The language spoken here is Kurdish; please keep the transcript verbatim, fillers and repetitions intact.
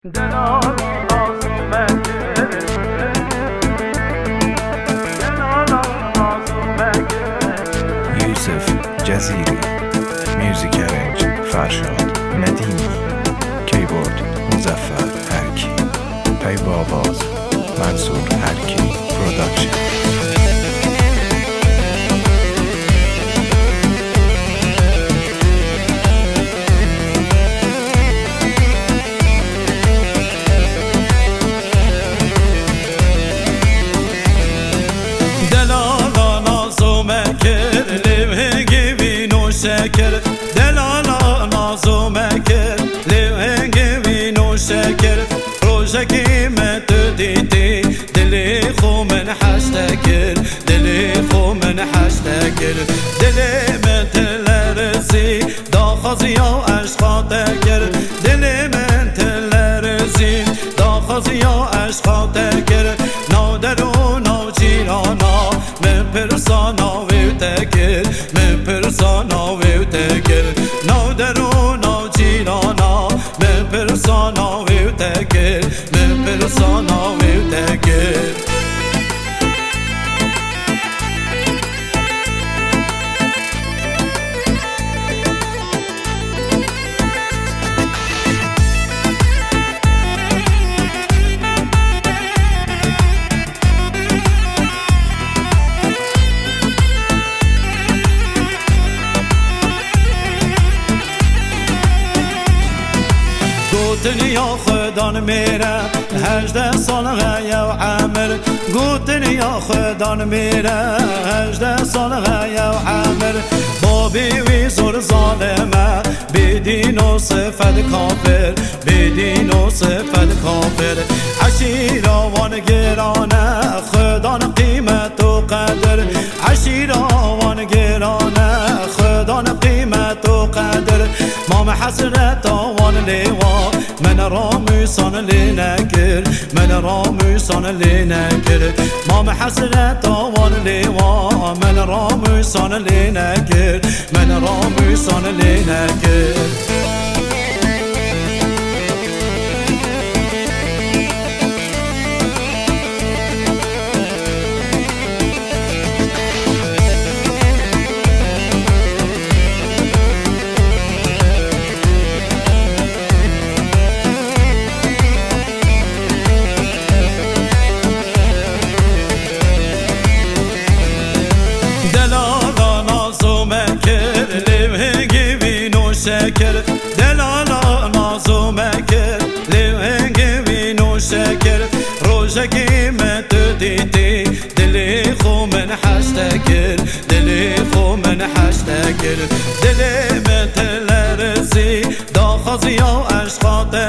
Yusuf Ceziri. Music arrange Ferşad Nedîmî. Keyboard Muzaffer Erkî. Peyva baz Mansur Erkî Production. Delala nazo me kir, lê hingê wî noşe kir. Delala nazo me kir, lê hingê wî noşe kir. Rojekî me tu dîtî, dilê xwe min heşte kir, dilê xwe min heşte kir. Dilê min tile rizî, daxwaziya eşqa te kir. Dilê min tile rizî, daxwaziya eşqa te kir. Nav der û nav cîrana, min pirsa navê te kir, min pirsa navê te kir. Nav der û nav cîrana, min pirsa navê te kir, min pirsa navê te kir. Gotin ya Xudan mêre, hejdeh sal heye û emir. Gotin ya Xudan mêre, hejdeh sal heye û emir. Babê wî zor zalim e, bêdîn û sifet kafir, bêdîn û sifet kafir. Eşîra wan giran e, Xudan qîmet û qedir. Eşîra wan giran e, Xudan qîmet û qedir. Mam hesreta wan lê wa, min ramûsan lê nekir, min ramûsan lê nekir. Mam hesreta wan lê wa, min ramûsan lê nekir, min ramûsan lê nekir. Delala nazo me kir, lê hingê wî noşe kir. Delala nazo me kir, lê hingê wî noşe kir. Rojekî me tu dîtî, dilê xwe min heşte kir, dilê xwe min heşte kir. Dilê min tile rizî, daxwaziya eşqa te